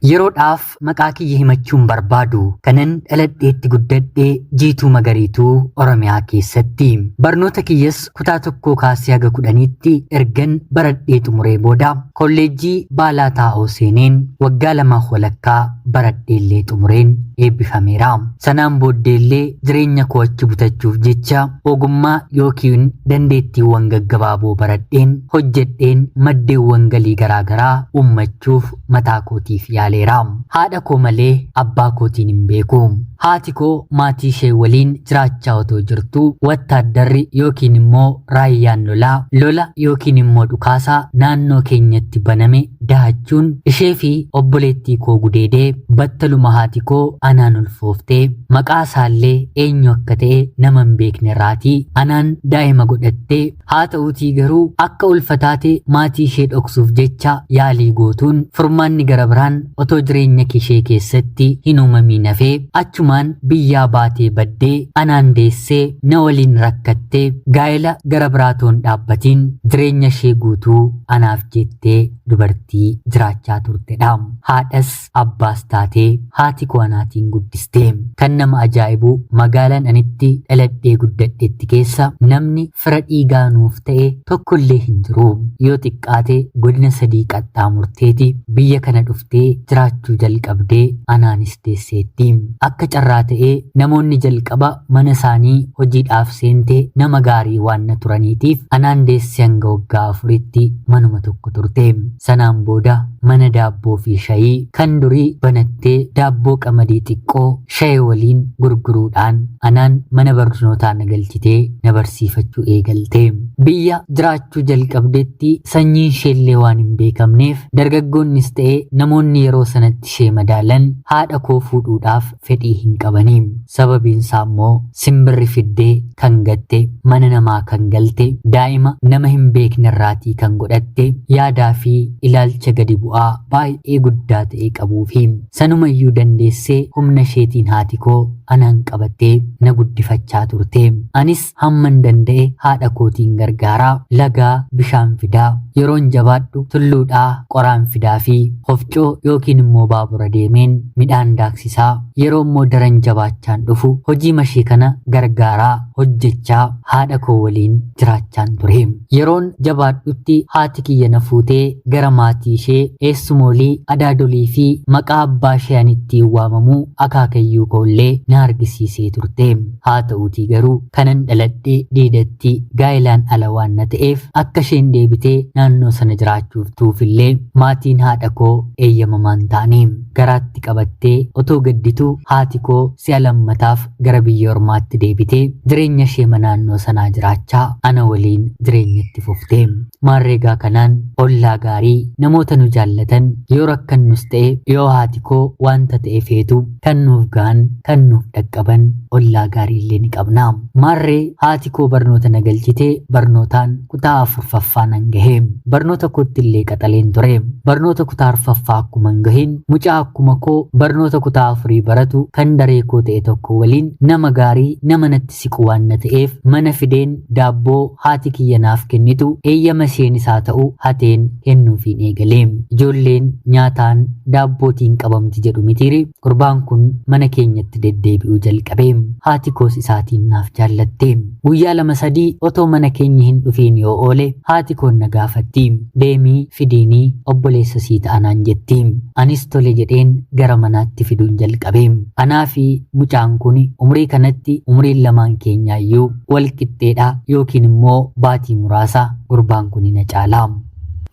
Yeroodhaaf maqaa kiyya himachuu hin barbaadu. Kanan dhaladheetti guddadhe Jiituu Magariituu Oromiyaa keessatti. Barnoota kiyyas kutaa tokkoo kaasee haga 10tti ergan baradhee xumuree booda kolleejjii Baalaa Taa'oo seeneen waggaa lamaaf walakkaa baradheellee xumureen eebbifameera. Sanaan booddeellee jireenya koo achi butachuuf jecha ogummaa yookiin dandeettiiwwan gaggabaaboo baradheen hojjedheen maddeewwan galii garaagaraa uummachuuf mataa kootiif yaaleera. Haadha koo malee abbaa kootiin hin beeku. Haati koo maatii ishee waliin jiraachaa otoo jirtuu wattaaddarri yookiin immoo raayyaan lolaa lola yookiin immoo dhukaasaa naannoo keenyatti baname dahachuun ishee fi obboleettii koo gudeedee battaluma haati koo anaan ulfooftee maqaa isaallee eenyu akka ta'e nama hin beekne irraatii anaan daa'ima godhattee Haa ta'uutii garuu akka ulfa taate maatii ishee dhoksuuf jecha yaalii gootuun furmaanni gara biraan otoo jireenya ishee keessatti hin uumamiin hafee achumaan biyyaa baatee baddee anaan deessee na waliin rakkattee gaa'ela gara biraa otoo hin dhaabbatiin jireenya ishee guutuu anaaf jettee dubartii jiraachaa turtedha. Haadhas abbaas taatee haati koo anaatiin guddiste. Kan nama ajaa'ibu magaalaan anitti dhaladhee guddadhetti keessa namni fira dhiigaa nuuf ta'e tokkollee hin jiru. Yoo xiqqaate godina 3 qaxxaamurteeti biyya kana dhuftee jiraachuu jalqabdee anaanis deesseetti. Akka carraa ta'ee namoonni jalqaba mana isaanii hojiidhaaf seente nama gaarii waan na turaniitiif anaan deessee hanga waggaa 4tti manuma tokko turte. Sanaan booda mana daabboo fi shayii kan durii banattee daabboo qamadii xiqqoo shayee waliin gurguruudhaan anaan mana barnootaa na galchitee na barsiifachuu eegalte. Biyya jiraachuu jalqabdetti sanyiin isheellee waan hin beekamneef dargaggoonnis ta'e namoonni yeroo sanatti ishee madaalan haadha koo fuudhuudhaaf fedhii hin qabani. Sababiin isaa immoo simbirri fiddee kan gatte, mana namaa kan galte, daa'ima nama hin beekne irraatii kan godhatte, yaadaa fi ilaalcha gadi bu'aa baay'ee guddaa ta'e qabuufi. Sanuma iyyuu dandeessee humna isheetiin haati koo anaan qabattee na guddifachaa turte. Anis hamman danda'e haadha kootiin gargaaraa, lagaa bishaan fidaa, yeroon jabaadhu tulluudhaa qoraan fidaa fi hofcoo yookiin immoo baabura deemeen midhaan daaksisaa, yeroo immoo daran jabaachaan dhufu hojii mashii kana gargaaraa hojjechaa haadha koo waliin jiraachaan ture. Yeroon jabaadhutti haati kiyya na fuutee gara maatii ishee eessumoolii, adaadolii fi maqaa abbaa ishee ani ittiin waamamuu akaakayyuu koollee na argisiisee turte. Haa ta'uutii garuu kanan dhaladhe diidatti gaa'ilaan ala waan na ta'eef akka isheen deebitee naannoo sana jiraachuuf tuufillee maatiin haadha koo eeyyamamaan taane. Garaatti qabattee otoo gaddituu haati koo si'a lammataaf gara biyya ormaatti deebitee jireenya ishee naannoo sanaa jiraachaa ana waliin jireenya itti fufte. Maarreegaa kanaan ollaa gaarii namoota nu jaallatan yoo rakkannus ta'e yoo haati koo wanta ta'e feetu kan nuuf ga'an kan nuuf dhaqqaban ollaa gaarii illee ni qabna. Maarree haati koo barnoota na galchitee barnootaan kutaa afurfaffaa nan gahe. Barnoota kootti illee qaxaleen ture. Barnoota kutaa arfaffaa akkuman gaheen mucaa akkuma koo barnoota kutaa afurii baratu kan daree koo ta'e tokko waliin nama gaarii nama natti siqu waan na ta'eef mana fideen daabboo haati kiyya naaf kennitu eeyyama isheenis haa ta'u hateen kennuufiin eegale. Ijoolleen nyaataan daabbootiin qabamti jedhu mitiiri gurbaan kun mana keenyatti deddeebi'uu jalqabe. Haati koos isaatiin naaf jaallatte. Guyyaa lama sadii otoo mana keenya hin dhufiin yoo oole haati koon na gaafatti. Deemii fidiinii obboleessa sii ta'a naan jetti. Anis tole jedheen gara manaatti fiduun jalqabe. Anaa fi mucaan kun umrii kanatti umriin lamaan keenyaayyuu wal qixxeedha yookiin immoo baatii muraasa gurbaan kun na caala.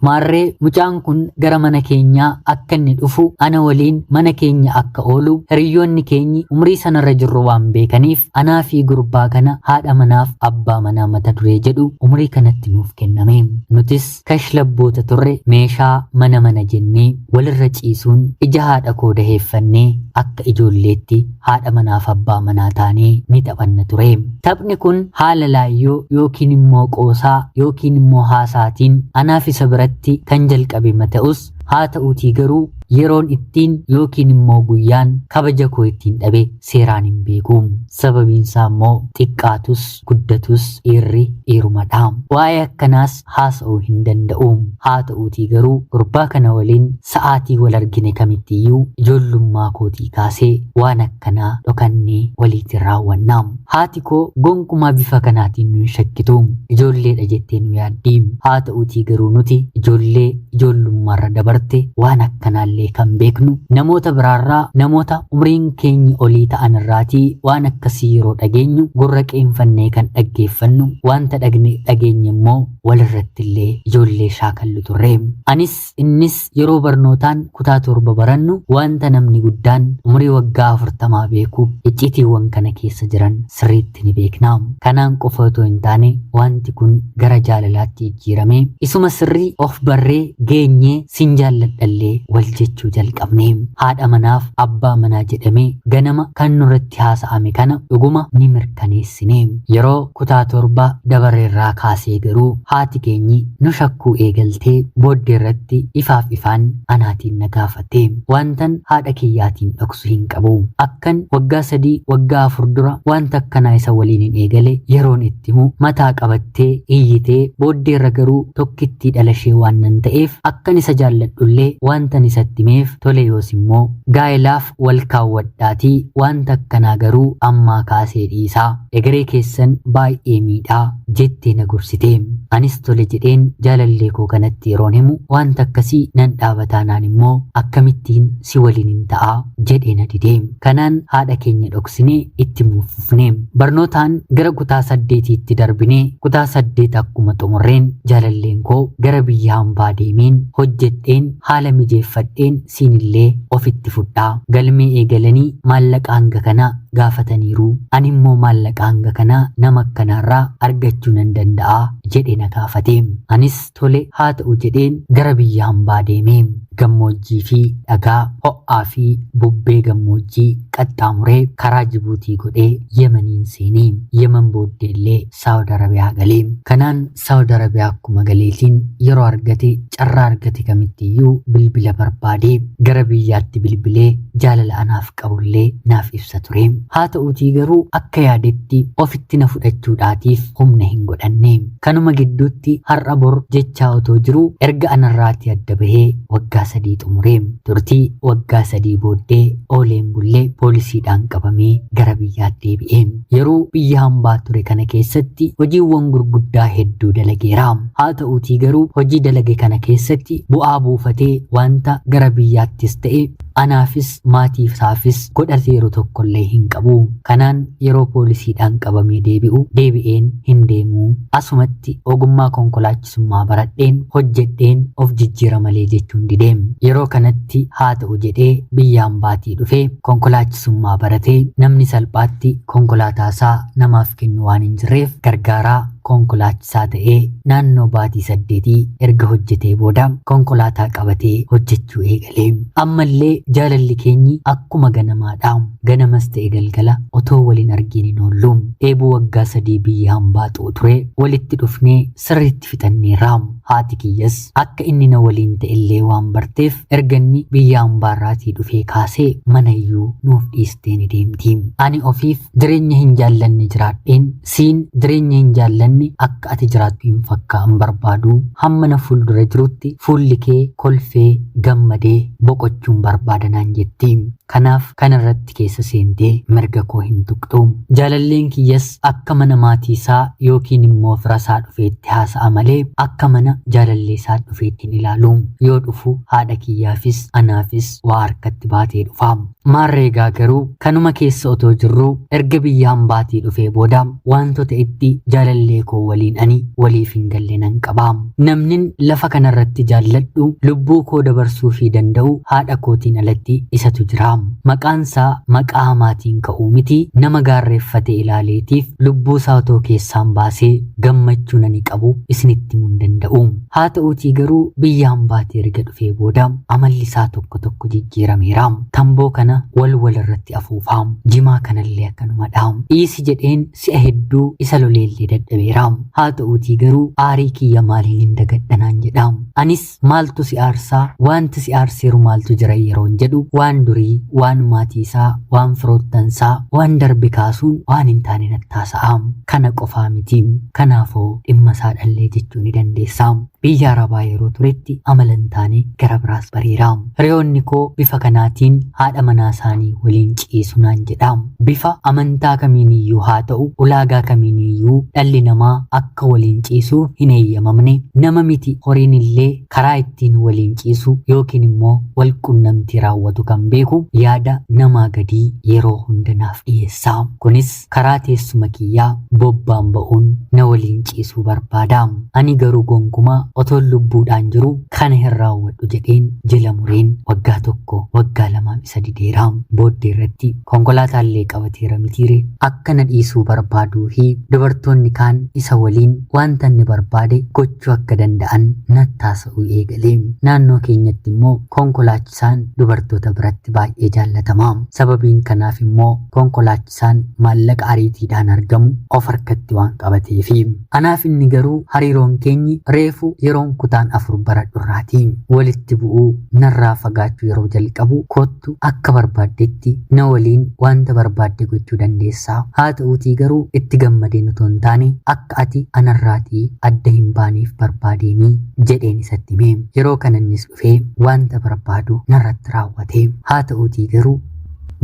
Maarree mucaan kun gara mana keenyaa akka inni dhufu ana waliin mana keenya akka oolu hiriyyoonni keenyi umrii sanarra jirru waan beekaniif anaa fi gurbaa kana haadha manaaf abbaa manaa mata duree jedhu umrii kanatti nuuf kenname. Nutis kashlabboota turre meeshaa mana mana jennee walirra ciisuun ija haadha koo daheeffannee akka ijoolleetti haadha manaaf abbaa manaa taanee ni taphanna ture. Taphni kun haala laayyoo yookiin immoo qoosaa yookiin immoo haasaatiin anaaf isa biratti kan jalqabema ta'us Haa ta'uutii garuu yeroon ittiin yookiin immoo guyyaan kabaja koo ittiin dhabe seeraan hin beeku. Sababiinsaa immoo xiqqaatus guddatus dhiirri dhiirumadha. Waa'ee akkanaas haasa'uu hin danda'u. Haa ta'uutii garuu gurbaa kana waliin sa'aatii wal argine kamittiyyuu ijoollummaa kootii kaasee waan akkanaa dhokannee waliitiin raawwanna. Haati koo gonkumaa bifa kanaatiin nu hin shakkitu. Ijoolleedha jettee nu yaaddi. Haa ta'uutii garuu nuti ijoollee ijoollummaarra dabarte waan akkanaallee kan beeknu namoota biraarraa namoota umriin keenya olii ta'an irraatii waan akkasii yeroo dhageenyu gurra qeenfannee kan dhaggeeffannu wanta dhagne dhageenye immoo walirratti illee ijoollee shaakallu turre. Anis innis yeroo barnootaan kutaa 7 barannu wanta namni guddaan umurii waggaa 40 beeku icciitiiwwan kana keessa jiran sirriitti ni beekna. Kanaan qofa otoo hin taane wanti kun gara jaalalaatti jijjiiramee isuma sirrii of barree geenyee sin jaalladhallee wal jechuu jalqabne. Haadha manaaf abbaa manaa jedhamee ganama kan nurratti haasa'ame kana dhuguma ni mirkaneessine. Yeroo kutaa 7 dabarreerraa kaasee garuu haati keenyi nu shakkuu eegaltee booddee irratti ifaaf ifaan anaatiin na gaafatte. Wantan haadha kiyyaatiin dhoksu hin qabu. Akkan waggaa 3 waggaa 4 dura wanta akkanaa isa waliin hin eegale yeroon itti himu mataa qabattee iyyitee booddeerra garuu tokkittii dhala ishee waan nan ta'eef akkan isa jaalladhullee wantan isatti himeef tole yoos immoo gaa'elaaf wal kaawwadhaatii wanta akkanaa garuu ammaa kaasee dhiisaa egeree keessan baay'ee miidhaa jettee na gorsite. Anis tole jedheen jaalallee koo kanatti yeroon himu wanta akkasii nan dhaabataanaan immoo akkamittiin si waliin hin ta'a jedhee na dide. Kanaan haadha keenya dhoksinee itti fufne. Barnootaan gara kutaa 8tti darbinee kutaa 8 akkuma xumurreen jaalalleen koo gara biyya hambaa deemeen hojjedheen haala mijeeffadheen siinillee ofitti fudhaa. Galmee eegalanii maallaqa hanga kana gaafataniiru. Ani immoo maallaqa hanga kana nama akkanaarraa argachuu nan danda'a jedhe na gaafate. Anis tole haa ta'u jedheen gara biyya hambaa deeme. Gammoojjii fi dhagaa ho'aa fi bubbee gammoojjii qaxxaamuree karaa Jibuutii godhee Yemeniin seenee Yemen booddeellee Saawud Arabiyaa galee. Kanaan Saawud Arabiyaa akkuma galeetiin yeroo argate carraa argate kamittiyyuu bilbila barbaadee gara biyyaatti bilbilee jaalala anaaf qabullee naaf ibsa ture. Haa ta'uutii garuu akka yaadetti ofitti na fudhachuudhaatiif humna hin godhanne. Kanuma gidduutti har'a bor jechaa otoo jiruu erga anarraatii adda bahee waggaa 3 xumure. Turtii waggaa 3 booddee ooleen bullee poolisiidhaan qabamee gara biyyaatti deebi'e. Yeroo biyya hambaa ture kana keessatti hojiiwwan gurguddaa hedduu dalageera. Haa ta'uutii garuu hojii dalage kana keessatti bu'aa buufatee wanta gara biyyaattis ta'e anaafis maatiisaafis godhateeru tokkollee hin qabu. Kanaan yeroo poolisiidhaan qabamee deebi'u deebi'een hin deemu. Asumatti ogummaa konkolaachisummaa baradheen hojjedheen of jijjiira malee jechuun dideem. Yeroo kanatti haa ta'u jedhee biyya hambaatii dhufee konkolaachisummaa baratee namni salphaatti konkolaataa isaa namaaf kennu waan hin jirreef gargaaraa konkolaachisaa ta'ee naannoo baatii 8 erga hojjetee booda konkolaataa qabatee hojjechuu eegale. Ammallee jaalalli keenyi akkuma ganamaadha. Ganamas ta'e galgala otoo waliin argiin hin oollu. Dheebuu waggaa 3 biyya hambaa ture walitti dhufnee sirriitti fixanneerra. Haati kiyyas akka inni na waliin ta'ellee waan barteef erga inni biyya hambaarraatii dhufee kaasee manayyuu nuuf dhiistee ni deemti. Ani ofiif jireenya hin jaallanne jiraadheen siin jireenya hin jaallanne akka ati jiraattu hin fakkaan barbaadu. Hamma na fuuldura jirutti fuulli kee kolfee gammadee boqochuun barbaada naan jetti. Kanaaf kanarratti keessa seentee mirga koo hin tuqxu. Jaalalleen kiyyas akka mana maatii isaa yookiin immoo fira isaa dhufeetti haasa'a malee akka mana jaalallee isaa dhufeetti hin ilaalu. Yoo dhufu haadha kiyyaafis anaafis waa harkatti baatee dhufa. Maarreegaa garuu kanuma keessa otoo jirruu erga biyya hambaatii dhufee booda wantoota itti jaalallee koo waliin ani waliif hin galle nan qaba. Namnin lafa kanarratti jaalladhu lubbuu koo dabarsuu fi danda'u haadha kootiin alatti isatu jira. Maqaan isaa maqaa hamaatiin ka'uu miti nama gaarreeffate ilaaleetiif lubbuu isaa otoo keessaan baasee gammachuu nani qabu isinitti himuu hin danda'u. Haa ta'uutii garuu biyya hambaatii erga dhufee booda amalli isaa tokko tokko jijjiirameera. Tamboo kana wal wal irratti afuufa. Jimaa kanallee akkanumadha. Dhiisi jedheen si'a hedduu isa loleellee dadhabeera. Haa ta'uutii garuu aarii kiyya maaliin hin dagadhanaan jedha. Anis maaltu si aarsaa, wanti si aarseeru maaltu jira yeroon jedhu waan durii, waan maatii isaa, waan firoottansaa, waan darbe kaasuun waan hin taane natti haasa'a. Kana qofaa miti. Kanaafoo dhimma isaa dhallee jechuu ni dandeessa. Biyya Arabaa yeroo turetti amala hin taane gara biraas bareera. Hiriyoonni koo bifa kanaatiin haadha manaa isaanii waliin ciisu naan jedha. Bifa amantaa kamiiniyyuu haa ta'u ulaagaa kamiiniyyuu dhalli namaa akka waliin ciisu hin eeyyamamne. Nama miti horiin illee karaa ittiin waliin ciisu yookiin immoo wal qunnamtii raawwatu kan beeku yaada namaa gadii yeroo hunda naaf dhiyeessa. Kunis karaa teessuma kiyyaa bobbaan ba'uun na waliin ciisuu barbaada. Ani garuu gonkumaa otoon lubbuudhaan jiru kana hin raawwadhu jedheen jila mureen waggaa tokko waggaa lamaaf isa dideera. Booddee irratti konkolaataallee qabateera mitiire akka na dhiisuu barbaaduu fi dubartoonni kaan isa waliin wanta inni barbaade gochuu akka danda'an nattaasa'uu eegale. Naannoo keenyatti immoo konkolaachisaan dubartoota biratti baay'ee jaallatama. Sababiin kanaaf immoo konkolaachisaan maallaqa ariitiidhaan argamu of harkatti waan qabateefi. Anaaf inni garuu hariiroon keenyi reefu yeroon kutaan 4 baradhurraati. Walitti bu'uu narraa fagaachuu yeroo jalqabu koottu akka barbaaddetti na waliin wanta barbaadde gochuu dandeessa. Haa ta'uutii garuu itti gammadeen otoo hin taane akka ati anarraatii adda hin baaneef barbaadeenii jedheen isatti hime. Yeroo kana innis dhufee wanta barbaadu narratti raawwate. Haa ta'uutii garuu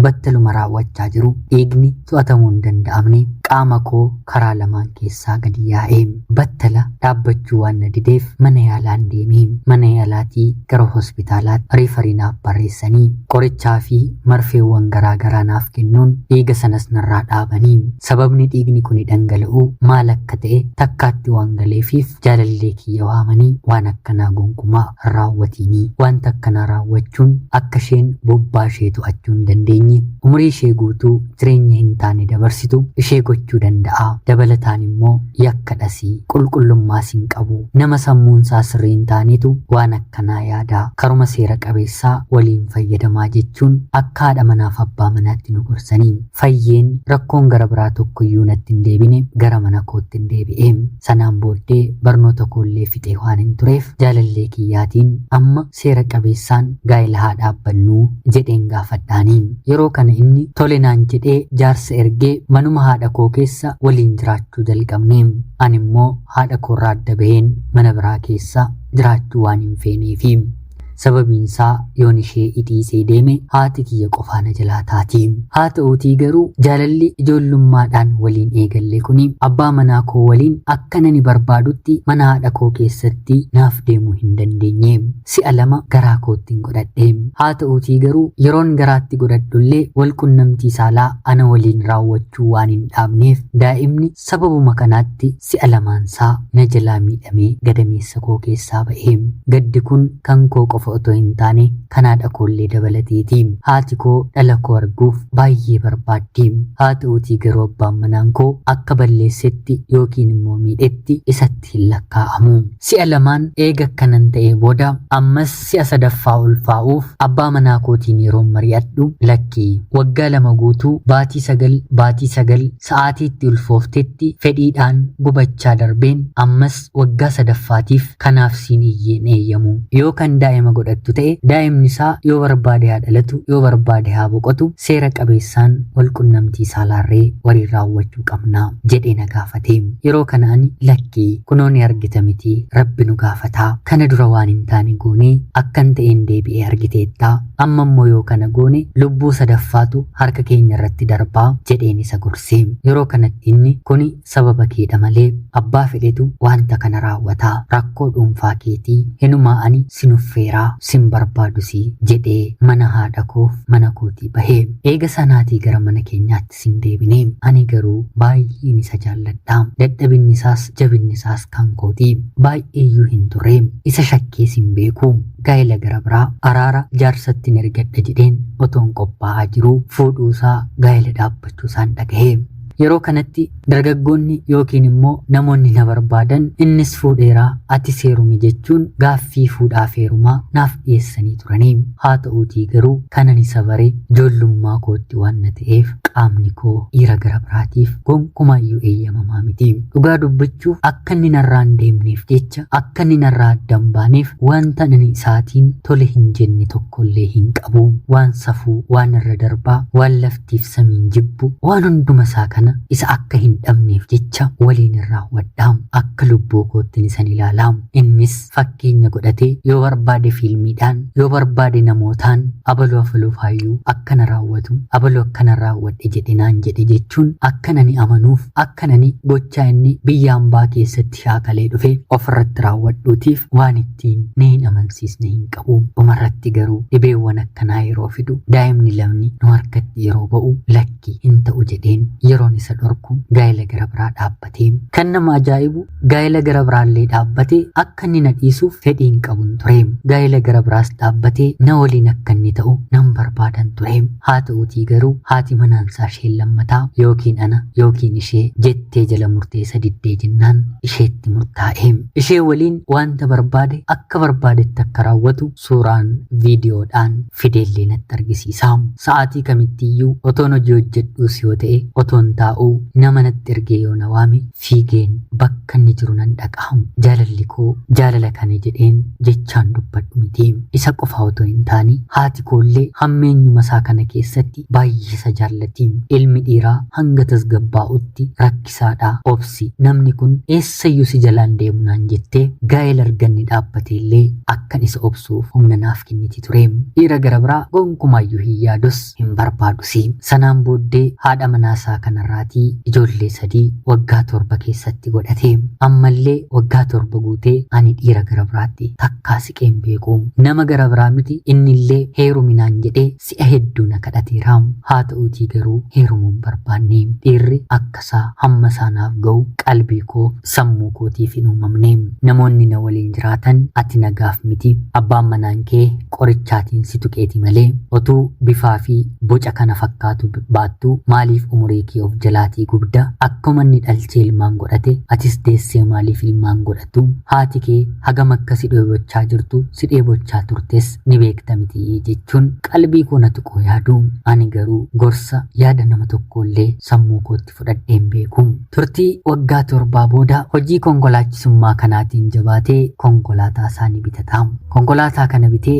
battaluma raawwachaa jiru dhiigni to'atamuu hin danda'amne qaama koo karaa lamaan keessaa gadi yaa'e. Battala dhaabbachuu waan na dideef mana yaalaan deeme. Mana yaalaatii gara hospitaalaatti riifarii naaf barreessanii qorichaa fi marfeewwan garaa garaa naaf kennuun dhiiga sanas narraa dhaabanii. Sababni dhiigni kuni dhangala'uu maal akka ta'e takkaatti waan galeefiif jaalallee kiyya waamanii waan akkanaa gonkumaa hin raawwatiinii. Wanta akkanaa raawwachuun akka isheen bobbaa ishee to'achuu hin dandeenye, umurii ishee guutuu jireenya hin taane dabarsitu ishee gochuu danda'a. Dabalataan immoo yakka dhasii qulqullummaas hin qabu. Nama sammuunsaa sirrii hin taanetu waan akkanaa yaada. Karuma seera qabeessaa waliin fayyadamaa jechuun akka haadha manaaf abbaa manaatti nu gorsanii. Fayyeen rakkoon gara biraa tokkoyyuu natti hin deebine gara mana kootti hin deebi'e. Sanaan booddee barnoota koollee fixee waan hin tureef jaalallee kiyyaatiin amma seera qabeessaan gaa'ela haa dhaabbannuu jedheen gaafadhaani. Yeroo kana inni tole naan jedhee jaarsa ergee manuma haadha koo keessa waliin jiraachuu jalqabne. Ani immoo haadha koorraa adda baheen mana biraa keessa jiraachuu waan hin feeneefi. Sababiinsaa yoon ishee idhiisee deeme haati kiyya qofaa na jalaa taati. Haa ta'uutii garuu jaalalli ijoollummaadhaan waliin eegalle kuni abbaa manaa koo waliin akka nani barbaadutti mana haadha koo keessatti naaf deemuu hin dandeenye. Si'a lama garaa kootti hin godhadhe. Haa ta'uutii garuu yeroon garaatti godhadhullee wal qunnamtii saalaa ana waliin raawwachuu waan hin dhaabneef daa'imni sababuma kanaatti si'a lamaansaa na jalaa miidhamee gadameessa koo keessaa ba'e. Gaddi kun kan koo qofa otoo hin taane kan haadha koollee dabalateeti. Haati koo dhala koo arguuf baay'ee barbaaddi. Haa ta'uutii garuu abbaan manaan koo akka balleessetti yookiin immoo miidhetti isatti hin lakkaa'amu. Si'a lamaan eega akkanan ta'ee booda ammas si'a sadaffaa ulfaa'uuf abbaa manaa kootiin yeroon mari'adhu lakkii waggaa 2 guutuu baatii 9 baatii 9 sa'aatii itti ulfooftetti fedhiidhaan gubachaa darbeen ammas waggaa sadaffaatiif kanaaf siin iyyeen eeyyamu. Yoo kan daa'ima godhattu ta'e daa'imni isaa yoo barbaade haa dhalatu yoo barbaade haa boqotu seera qabeessaan wal qunnamtii saalaarree waliin raawwachuu qabna jedhee na gaafate. Yeroo kana ani lakkii kunoo ni argita miti rabbi nu gaafataa kana dura waan hin taane goonee akkan ta'een deebi'ee argiteetta amma immoo yoo kana goone lubbuu sadaffaatu harka keenya irratti darbaa jedheen isa gorse. Yeroo kanatti inni kuni sababa keedha malee abbaa fedhetu wanta kana raawwata rakkoo dhuunfaa keetii hinumaa ani si nuffeeraa sin barbaadusii jedhee mana haadha koof mana kootii bahe. Eega sanaatii gara mana keenyaatti sin deebine. Ani garuu baay'een isa jaalladha. Dadhabinni isaas jabinni isaas kan kooti. Baay'eeyyuu hin turre. Isa shakkees hin beeku. Gaa'ela gara biraa araara jaarsattin ergadha jedheen otoon qophaa'aa jiruu fuudhuusaa gaa'ela dhaabbachuusaan dhagahe. Yeroo kanatti dargaggoonni yookiin immoo namoonni na barbaadan innis fuudheeraa ati heerumi jechuun gaaffii fuudhaaf heerumaa naaf dhiyeessanii turanii. Haa ta'uutii garuu kanan isa bare ijoollummaa kootti waan na ta'eef qaamni koo dhiira gara biraatiif gonkumaayyuu eeyyamamaa miti. Dhugaa dubbachuuf akka inni narraa hin deemneef jecha akka inni narraa adda hin baaneef wanta ani isaatiin tole hin jenne tokkollee hin qabu. Waan safuu, waan irra darbaa, waan laftiif samiin jibbu, waan hunduma isaa kana isa akka hin dhabneef jecha waliin hin raawwadha. Akka lubbuu koottin isan ilaala. Innis fakkeenya godhatee yoo barbaade fiilmiidhaan, yoo barbaade namootaan abaluu abaluu faayyuu akkana raawwatu, abaluu akkana raawwadhe jedhe naan jedhe jechuun akkan ani amanuuf, akkan ani gochaa inni biyya hambaa keessatti shaakalee dhufe ofirratti raawwadhuutiif waan ittiin na hin amansiisne hin qabu. Dhumarratti garuu dhibeewwan akkanaa yeroo fidu daa'imni lamni nu harkatti yeroo ba'u lakki hin ta'u jedheen yeroon isa dhorku gaa'ela gara biraa dhaabbatee. Kan nama ajaa'ibu gaa'ela gara biraallee dhaabbatee akka inni na dhiisuuf fedhii hin qabun ture. Gaa'ela gara biraas dhaabbatee na waliin akka inni ta'u nan barbaadan ture. Haa ta'uutii garuu haati manaansaa isheen lammataa yookiin ana yookiin ishee jettee jala murtee isa diddee jennaan isheetti murtaa'e. Ishee waliin wanta barbaade akka barbaadetti akka raawwatu suuraan viidiyoodhaan fideellee natti argisiisa. Sa'aatii kamittiyyuu otoon hojii hojjedhuus yoo ta'e otoon taa'uu nama natti ergee yoo na waame fiigeen bakka inni jiru nan dhaqa. Jaalalli koo jaalala kana jedheen jechaan dubbadhu miti. Isa qofa otoo hin taane haati koollee hammeenyuma isaa kana keessatti baay'ee isa jaallatti. Ilmi dhiiraa hanga tasgabbaa'utti rakkisaadha. Obsi namni kun eessayyuu si jalaan deemu naan jettee gaa'ela arganni dhaabbate illee akkan isa obsuuf humna naaf kenniti ture. Dhiira gara biraa gonkumaayyuu hin yaadus hin barbaadus. Sanaan booddee haadha manaasaa kanarraatii ijoollee 3 waggaa 7 keessatti godhate. Ammallee waggaa 7 guutee ani dhiira gara biraatti takkaa siqee hin beeku. Nama gara biraa miti innillee heerumi naan jedhee si'a hedduu na kadhateera. Haa ta'uutii garuu heerumuu hin barbaanne. Dhiirri akkasaa hamma isaa naaf ga'u qalbii koo sammuu kootiif hin uumamne. Namoonni na waliin jiraatan ati nagaaf miti. Abbaan manaan kee qorichaatiin si tuqeeti malee otuu bifaa fi boca kana fakkaatu baattuu maaliif umurii kee of jalaatii gubda? Akkuma inni dhalchee ilmaan godhate atis deessee maaliif ilmaan godhattu? Haati kee hagam akka si dheebochaa jirtu si dheebochaa turtes ni beekta miti jechuun qalbii koo na tuquu yaadu. Ani garuu gorsa yaada nama tokkollee sammuu kootti fudhadhee hin beeku. Turtii waggaa torbaa booda hojii konkolaachisummaa kanaatiin jabaatee konkolaataa isaa ni bitata. Konkolaataa kana bitee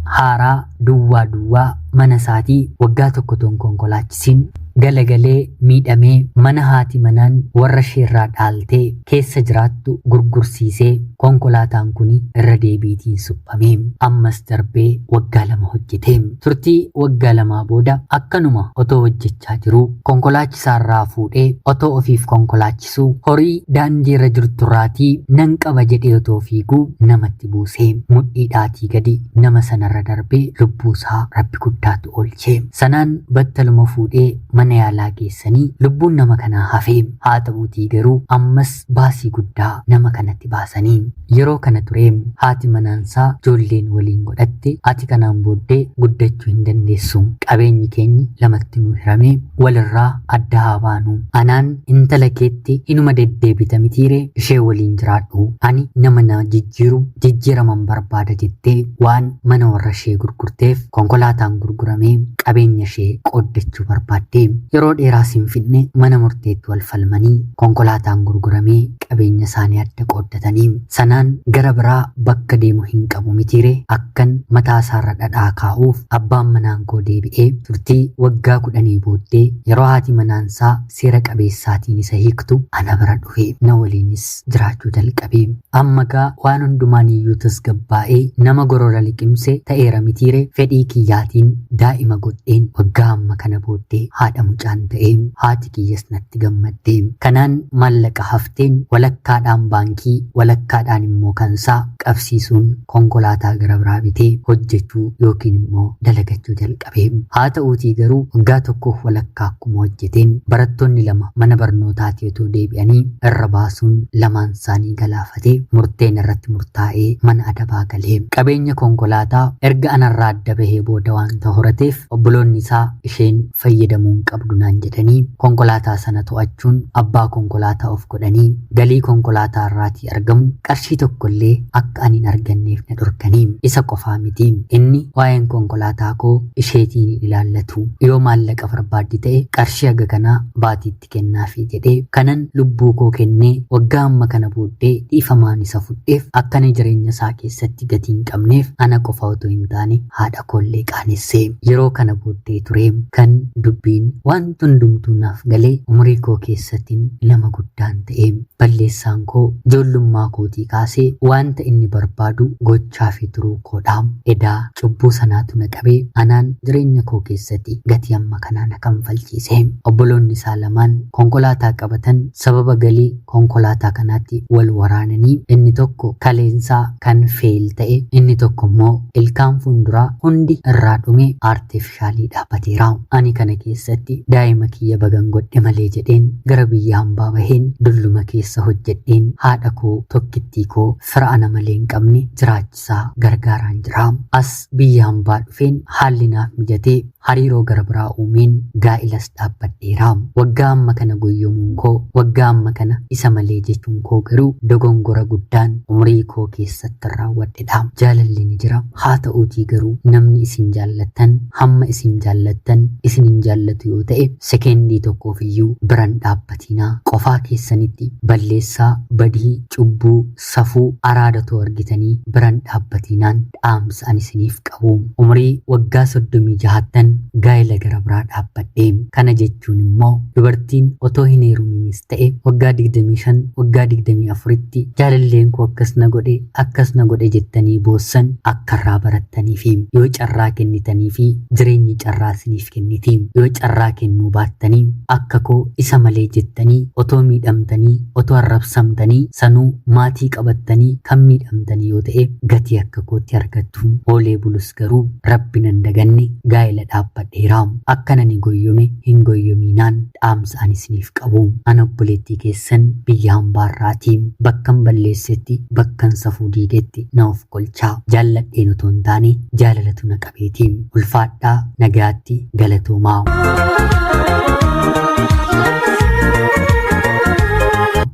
haaraa duwwaa duwwaa mana isaatii waggaa tokko toon konkolaachisiin galagalee miidhamee mana haati manaan warra isheerraa dhaaltee keessa jiraattu gurgursiisee konkolaataan kun irra deebiitiin suphame. Ammas darbee waggaa 2 hojjete. Turtii waggaa 2 booda akkanuma otoo hojjechaa jiruu konkolaachisaarraa fuudhee otoo ofiif konkolaachisuu horii daandiirra jirturraatii nan qaba jedhee otoo fiiguu namatti buusee mudhiidhaatii gadi nama sanarra darbee lubbuusaa rabbi guddaatu oolche. Sanaan battaluma fuudhee mana yaalaa geessanii lubbuun nama kanaa hafe. Haa ta'uutii garuu ammas baasii guddaa nama kanatti baasanii. Yeroo kana ture haati manaansaa ijoolleen waliin godhatte ati kanaan booddee guddachuu hin dandeessu. Qabeenyi keenyi lamatti nu hiramee walirraa adda haa baanu. Anaan intala keetti inuma deddeebita mitiiree ishee waliin jiraadhu. Ani nama na jijjiiru jijjiiraman barbaada jettee waan mana warra ishee gurgurteef konkolaataan gurguramee qabeenya ishee qooddachuu barbaadde. Yeroo dheeraas hin fidne mana murteetti wal falmanii konkolaataan gurguramee qabeenya isaanii adda qooddatanii. Sanaan gara biraa bakka deemu hin qabu mitiire akkan mataa isaarra dhadhaa kaa'uuf abbaan manaan koo deebi'ee turtii waggaa 10 booddee yeroo haati manaansaa seera qabeessaatiin isa hiiktu ana bira dhufe na waliinis jiraachuu jalqabe. Amma gaa waan hundumaan iyyuu tasgabbaa'ee nama gorora liqimse ta'eera mitiire fedhii kiyyaatiin daa'ima godheen waggaa amma kana booddee haadha mucaan ta'ee haati kiyyas natti gammadde. Kanaan maallaqa hafteen walakkaadhaan baankii walakkaadhaan immoo kansaa qabsiisuun konkolaataa gara biraa bitee hojjechuu yookiin immoo dalagachuu jalqabe. Haa ta'uutii garuu waggaa tokkoof walakkaa akkuma hojjeteen barattoonni 2 mana barnootaatii otoo deebi'anii irra baasuun lamaan isaanii galaafatee murteen irratti murtaa'ee mana adabaa galee. Qabeenya konkolaataa erga anarraa adda bahee booda waanta horateef obboloonni isaa isheen fayyadamuu hin qabdu naan jedhanii konkolaataa sana to'achuun abbaa konkolaataa of godhanii galii konkolaataa irraatii argamu qarshii tokkollee akka ani hin arganneef na dhorkanii. Isa qofaa miti, inni waa'een konkolaataa koo isheetiin hin ilaallatu, yoo maallaqa barbaaddi ta'e qarshii haga kanaa baatiitti kennaafii jedhee kanan lubbuu koo kennee waggaa amma kana booddee dhiifamaan isa fudheef akka ani jireenya isaa keessatti gatii hin qabneef ana qofa otoo hin taane haadha koollee qaanesse. Yeroo kana booddee ture kan dubbiin wanti hundumtuu naaf galee umurii koo keessattiin nama guddaan ta'e. Balleessaan koo ijoollummaa kootii kaasee wanta inni barbaadu gochaafi turuu koodha. Edaa cubbuu sanaatu na qabee anaan jireenya koo keessatti gatii amma kanaa na kanfalchiise. Obboloonni isaa lamaan konkolaataa qabatan sababa galii konkolaataa kanaatti wal waraananii inni tokko kaleensaa kan feel ta'e inni tokko immoo ilkaan fuunduraa hundi irraa dhume aartifishaalii dhaabbateera. Ani kana keessatti daa'ima kiyya bagan godhe malee jedheen gara biyya hambaa baheen dulluma keessa hojjedheen haadha koo tokkittii koo fira ana malee hin qabne jiraachisaa gargaaraan jira. As biyya hambaa dhufeen haalli naaf mijatee hariiroo gara biraa uumeen gaa'ilas dhaabbadheera. Waggaa amma kana goyyomuun koo, waggaa amma kana isa malee jechuun koo garuu dogongora guddaan umurii koo keessatti raawwadhedha. Jaalalli ni jira. Haa ta'uutii garuu namni isin jaallattan hamma isin jaallattan isin hin jaallatu yoo ta'e sekeendii tokkoof iyyuu biran dhaabbatinaa. Qofaa keessanitti balleessaa, badii, cubbuu, safuu, araada too argitanii biran dhaabbatinaan dhaamsa ani isiniif qabu. Umurii waggaa 36ttan gaa'ela gara biraa dhaabbadhe. Kana jechuun immoo dubartiin otoo hin heerumiinis ta'e waggaa 25, waggaa 24tti jaalalleen koo akkas na godhe, akkas na godhe jettanii boossan akka irraa barattanii fi yoo carraa kennitanii fi jireenyi carraa isiniif kenniti. Yoo carraa kennuu baattanii akka koo isa malee jettanii otoo miidhamtanii, otoo arrabsamtanii, sanuu maatii qabattanii kan miidhamtanii yoo ta'e gatii akka kootti argattu. Oolee bulus garuu Rabbi nan daganne gaa'ela dhaabbadheera. Akkan ani goyyome hin goyyomiinaan dhaamsa ani isiniif qabu. Ana obboleettii keessan biyya hambaarraati. Bakkan balleessetti, bakkan safuu diigetti na of kolchaa. Jaalladheen otoo hin taane jaalalatu na qabeeti. Ulfaadhaa, nagaatti, galatoomaa.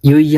Yooyyaa.